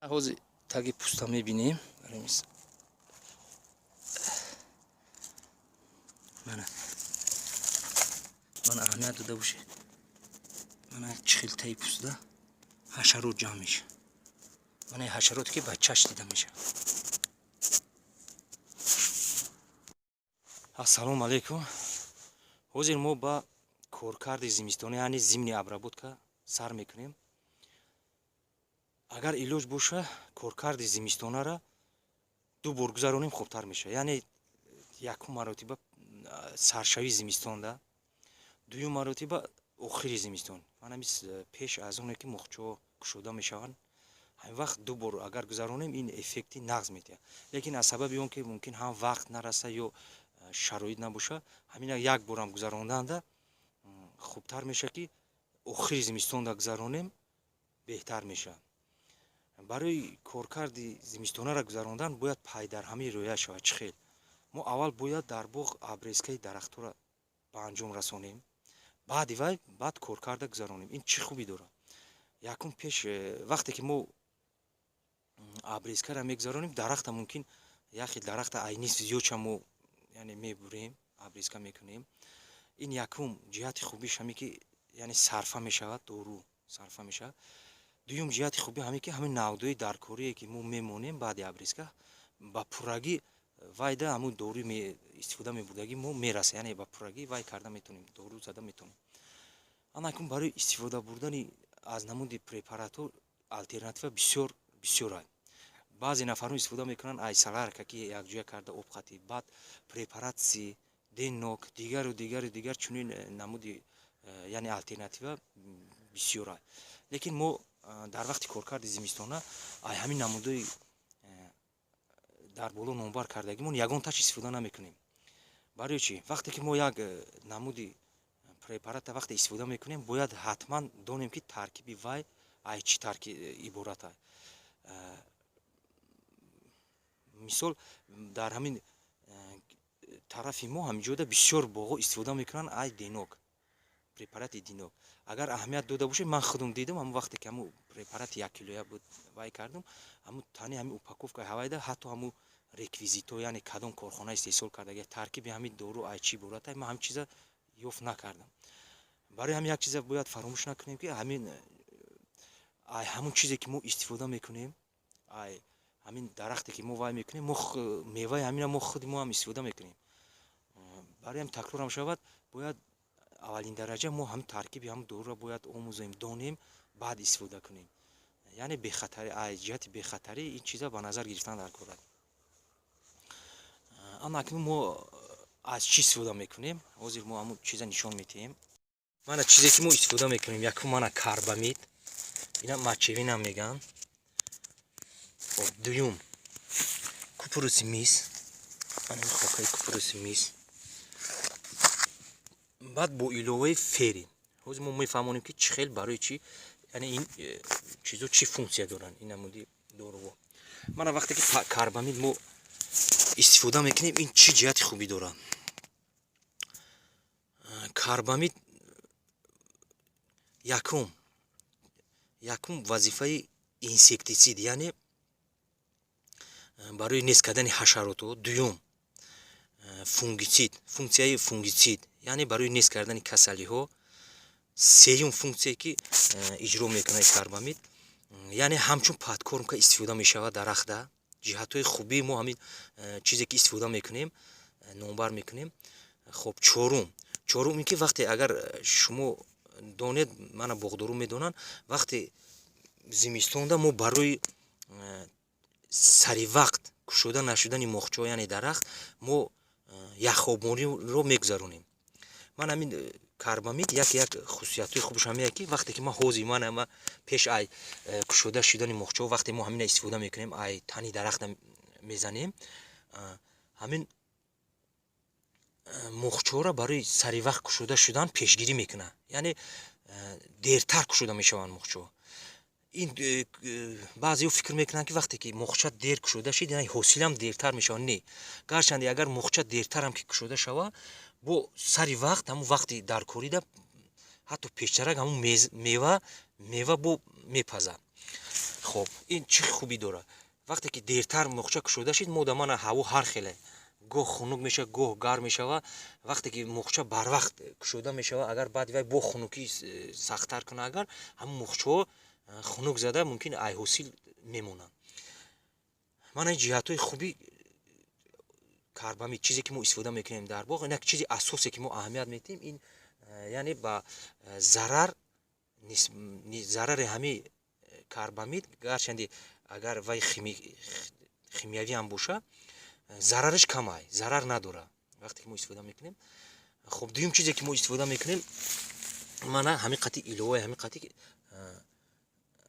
Ҳозир таги пуста мебинем. Мана, мана, аҳамият дода бошед, мана чӣ хел таи пуста ҳашарот ҷамъ мешавад. Мана ҳашароте, ки ба чашм дида мешавад. Ассалому алайкум. Ҳозир мо ба коркарди зимистона, яъне зимняя обработка сар мекунем. Агар илоҷ боша, коркарди зимистонара ду бор гузаронем, хубтар мешавад. Яъне якум маротиба саршавии зимистонда, дуюм маротиба охири зимистон. Ман пеш аз оне ки моҳчаҳо кушода мешаванд, ҳамин вақт ду бор агар гузаронем, ин эффекти нағз медиҳад. Лекин аз сабаби он ки мумкин ҳам вақт нараса ё шароит набоша, ҳамина як борам гузаронданда хубтар мешавад, ки охири зимистонда гузаронем, беҳтар мешавад. Барои коркарди зимистонара гузарондан бояд пайдарҳамӣ риоя шавад. Чӣ хел? Мо аввал бояд дар боғ обрезкаи дарахтҳоро ба анҷом расонем, баъди вай баъд коркарда гузаронем. Ин чӣ хубӣ дорад? Якум, пеш вақте ки мо обрезкаро мегузаронем, дарахта мумкин як хел дарахта ай нисф зиёдша мо, яъне, мебурем, обрезка мекунем. Ин якум ҷиҳати хубиш ҳаме ки, яъне, сарфа мешавад, дору сарфа мешавад. Дуюм ҷиҳати хубӣ ҳаме ки ҳамин навдои даркорие, ки мо мемонем баъди обрезка, ба пуррагӣ вайда ҳамун доруи истифода мебурдагӣ мо мераса, яъне ба пуррагӣ вай карда метавонем, дору зада метавонем. Ана акнун барои истифода бурдани аз намуди препаратҳо алтернатива бисёр бисёр. Баъзе нафарҳо истифода мекунанд ай солярка, ки якҷоя карда обхатӣ, баъд препарат си денок, дигару дигару дигар. Чунин намуди яъне алтернатива бисёр. Лекин мо дар вақти коркарди зимистона ай ҳамин намудои дар боло номбар кардагимон ягон таш истифода намекунем. Барои чӣ? Вақте ки мо як намуди препарата вақте истифода мекунем, бояд ҳатман донем, ки таркиби вай ай чӣ иборат. Мисол, дар ҳамин тарафи мо, ҳаминҷода бисёр боғҳо истифода мекунанд ай денок, препарати динок. Агар аҳамият дода бошед, ман худам дидам, ҳамон вақте ки ҳамун препарати яккилоя буд, вай кардам, ҳамун тани ҳамин упаковкаи ҳавайда ҳатто ҳамун реквизитҳо, яъне кадом корхона истеҳсол кардаги, таркиби ҳамин дору ай чӣ иборат, ман ҳамин чиза ёфт накардам. Барои ҳамин як чиза бояд фаромӯш накунем, ки ҳамин ай ҳамун чизе, ки мо истифода мекунем, ай ҳамин дарахте, ки мо вай мекунем, мо меваи ҳамина мо худи мо ҳам истифода мекунем. Барои ҳам такрорам шавад, бояд аввалин дараҷа мо ҳамин таркиби ҳамин доруро бояд омӯзем, донем, баъд истифода кунем. Яъне бехатари, ай ҷиҳати бехатарӣ ин чиза ба назар гирифтан дар кор. Ана акнун мо аз чӣ истифода мекунем? Ҳозир мо ҳамун чиза нишон медиҳем. Мана чизе, ки мо истифода мекунем. Якум, мана карбамид, ина мочевина мегӯянд. Хоб, дуюм, купоруси мис, мана ин хокаи купоруси мис, баъд бо иловаи феррий. Ҳозир мо мефаҳмонем, ки чӣ хел, барои чӣ, яъне ин чизо чӣ функсия доранд, ин намуди доруҳо. Мана вақте ки карбамид мо истифода мекунем, ин чӣ ҷиҳати хубӣ дорад? Карбамид якум вазифаи инсектицид, яъне барои нест кардани ҳашаротҳо. Дуюм, фунгицид, функсияи фунгицид, яъне барои нест кардани касалиҳо. Сеюм функсие, ки иҷро мекунад карбамид, яъне ҳамчун подкормка истифода мешавад дарахта. Ҷиҳатҳои хубии мо ҳамин чизе, ки истифода мекунем, номбар мекунем. Хоб, чорум ин ки вақте, агар шумо донед, мана боғдору медонанд, вақте зимистонда мо барои сари вақт кушода нашудани моҳчаҳо, яъне дарахт, мо яхобмониро мегузаронем. Ман ҳамин карбамид як хусусиятҳои хубаш ҳамия, ки вақте ки ман ҳозир ман пеш ай кушода шудани моҳчаҳо, вақте мо ҳамина истифода мекунем, ай тани дарахта мезанем, ҳамин моҳчаҳоро барои сари вақт кушода шудан пешгирӣ мекунад, яъне дертар кушода мешаванд моҳчаҳо. Ин баъзеҳо фикр мекунанд, ки вақте ки моҳча дер кушода шид, яъне ҳосилам дертар мешавад. Не, гарчанде агар моҳча дертарам ки кушода шавад, бо сари вақт, ҳамун вақти даркорида, ҳатто пештарак ҳамун мева бо мепазад. Хоб, ин чӣ хубӣ дорад? Вақте ки дертар муғча кушода шид, мо да мана ҳаво ҳар хеле, гоҳ хунук мешавад, гоҳ гарм мешавад. Вақте ки муғча барвақт кушода мешавад, агар баъди вай бо хунукӣ сахттар кунад, агар ҳамун муғчаҳо хунук зада, мумкин ай ҳосил мемонанд. Мана ин ҷиҳатҳои хуби карбамид, чизе ки мо истифода мекунем дар боғ. Ин як чизи асосе, ки мо аҳамият медиҳем, ин яъне ба зарар, зарари ҳамин карбамид, гарчанде агар вай химиявӣ ҳам боша, зарараш камай, зарар надорад, вақте ки мо истифода мекунем. Хуб, дуюм чизе, ки мо истифода мекунем, мана ҳамин қати иловаи ҳамин қати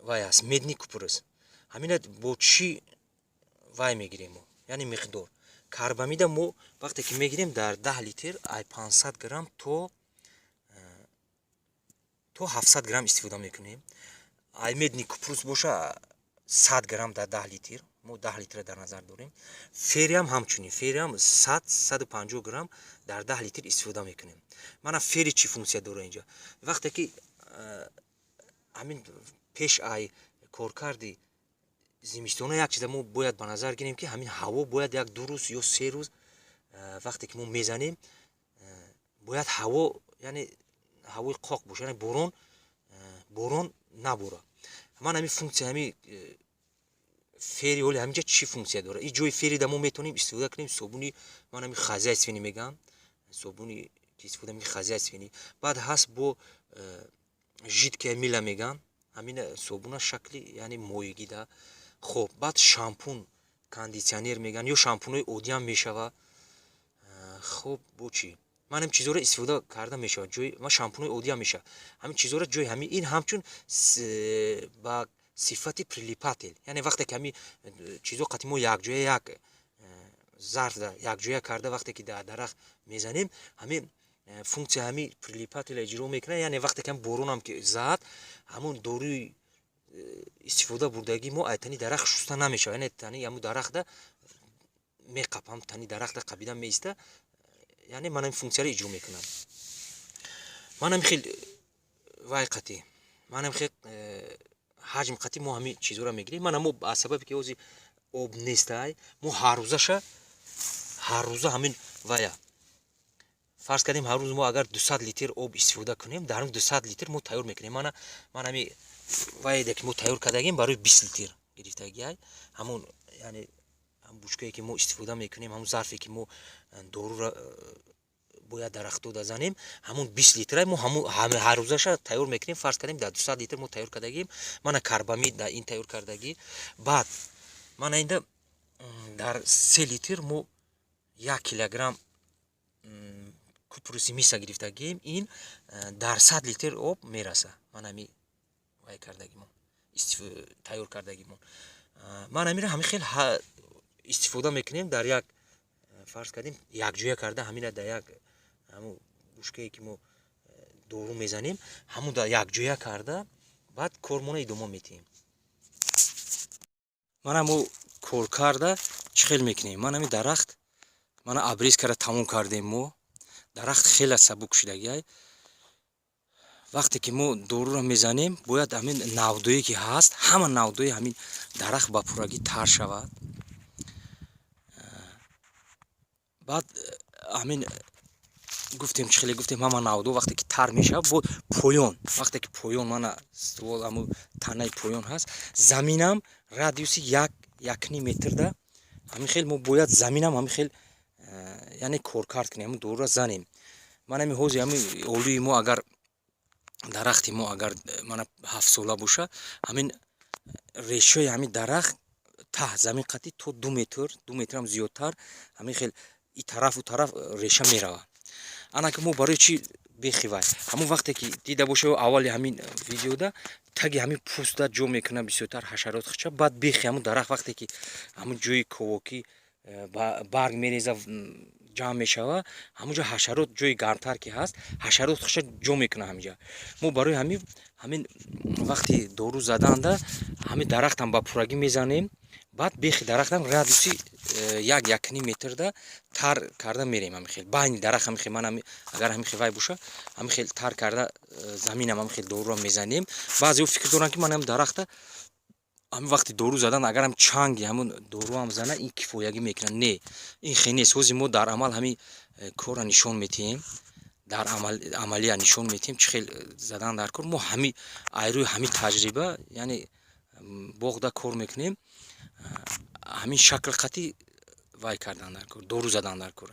вай аст, медный купорос. Ҳамина бо чӣ вай мегирем мо, яъне миқдор карбамида мо вақте ки мегирем, дар 10 литр ай 500 грамм то 700 грамм истифода мекунем. Ай медный купорос боша, 100 грамм дар 10 литр, мо 10 литра дар назар дорем. Ферриам ҳамчунин, ферриам 100, 150 грамм дар 10 литр истифода мекунем. Мана ферри чӣ функсия дора инҷа? Вақте ки ҳамин пеш ай коркарди зимистона як чиза мо бояд ба назар гирем, ки ҳамин ҳаво бояд як 2 рӯз ё 3 рӯз, вақте ки мо мезанем, бояд ҳаво, яъне ҳавои қоқ боша, яъне борон набора. Ман ҳамин функсия ҳамин ферри ҳоли ҳаминҷа чӣ функсия дорад? И ҷои феррида мо метавонем истифода кунем собуни, ман ҳамин хозяйственный мегӯям, собуни ки истифода мекунем, хозяйственный. Баъд ҳаст бо жидкая мыло мегӯям, ҳамин собуна шакли, яъне моегида. Хоб, баъд шампун, кондитсионер мегӯянд, ё шампунҳои оддиам мешава. Хоб, бо чӣ ман ҳамин чизҳоро истифода карда мешавад? Ҷои ма шампунҳои оддиам мешавад. Ҳамин чизҳоро ҷои ҳамин, ин ҳамчун ба сифати прилипатель, яъне вақте ки ҳамин чизҳо қати мо якҷоя, як зарф якҷоя карда, вақте ки дар дарахт мезанем, ҳамин функсия ҳамин прилипателя иҷро мекунад. Яъне вақте ки боронам ки зад, ҳамун доруи истифода бурдагии мо ай тани дарахт шуста намешавад, яъне тани ҳамун дарахта меқапам, тани дарахта қабида меиста. Яъне ман ҳамин функсияро иҷро мекунам. Ман ҳамин хел вай қатӣ, ман ҳамин хел ҳаҷм қатӣ мо ҳамин чизҳоро мегирем. Мана мо аз сабабе ки ҳозир об нестай, мо ҳаррӯзаша, ҳаррӯза ҳамин вая, фарз кардем, ҳар рӯз мо агар 200 литр об истифода кунем, дар ҳамин 200 литр мо тайёр мекунем. Мана ман ҳами вайеде ки мо тайёр кардагем, барои 20 литр гирифтагиай. Ҳамун, яъне бучкае, ки мо истифода мекунем, ҳамун зарфе, ки мо дорура бояд дарахтода занем, ҳамун 20 литрай мо ҳаррӯзаша тайёр мекунем. Фарз кардем, дар 200 литр мо тайёр кардагим. Мана карбамид дар ин тайёр кардагӣ. Баъд мана инда дар 3 литр мо 1 килограмм купороси миса гирифтагием. Ин дар 100 литр об мераса. Ман ҳами вай кардагимон, тайёр кардагимон, ман ҳамира ҳамин хел истифода мекунем. Дар як, фарз кардем, якҷоя карда, ҳамина дар як ҳамун бушкае, ки мо дору мезанем, ҳамун дар якҷоя карда, баъд кормона идома медиҳем. Мана мо коркарда чӣ хел мекунем? Ман ҳамин дарахт, мана обрезкара тамом кардем мо. Дарахт хеле сабук шудагиай. Вақте ки мо доруро мезанем, бояд ҳамин навдое, ки ҳаст, ҳама навдои ҳамин дарахт ба пуррагӣ тар шавад. Баъд ҳамин гуфтем, чӣ хеле гуфтем, ҳама навдо вақте ки тар мешавад, бо поён, вақте ки поён, мана ствол, ҳамун танаи поён ҳаст, заминам радиуси як, якним метрда ҳамин хел мо бояд заминам ҳамин хел, яъне коркард кунем, ҳамин доруро занем. Ман ҳамин ҳозир ҳамин олӯи мо, агар дарахти мо, агар мана 7-сола боша, ҳамин решаи ҳамин дарахт таҳ замин қатӣ то 2 метр, 2 метрам зиёдтар, ҳамин хел и тарафу тараф реша меравад. Ана ки мо барои чӣ бехивай? Ҳамон вақте ки дида боша, аввали ҳамин видеода таги ҳамин пӯста ҷо мекунад бисёртар ҳашарот хича. Баъд бехи ҳамун дарахт, вақте ки ҳамун ҷои ковокӣ барг мереза, ҷамъ мешава, ҳамунҷо ҳашарот, ҷои гармтар ки ҳаст, ҳашарот хиша ҷо мекунад ҳаминҷа. Мо барои ҳамин вақти дору заданда ҳамин дарахтам ба пуррагӣ мезанем, баъд бехи дарахтам радиуси як, якним метрда тар карда мерем. Ҳамин хел байни дарахт, ҳамин хел, ман агар ҳамин хел вай боша, ҳамин хел тар карда, заминам ҳамин хел доруро мезанем. Баъзеҳо фикр доранд, ки ман ҳам дарахта Ҳамин вақти дору задан, агарам чанги ҳамун доруам зана, ин кифоягӣ мекунад. Не, ин хел нест. Ҳозир мо дар амал ҳамин корро нишон медиҳем, дар амалия нишон медиҳем, чӣ хел задан дар кор. Мо ҳами ай рӯи ҳамин таҷриба, яъне боғда кор мекунем, ҳамин шакл қатӣ вай кардан дар кор, дору задан дар кор.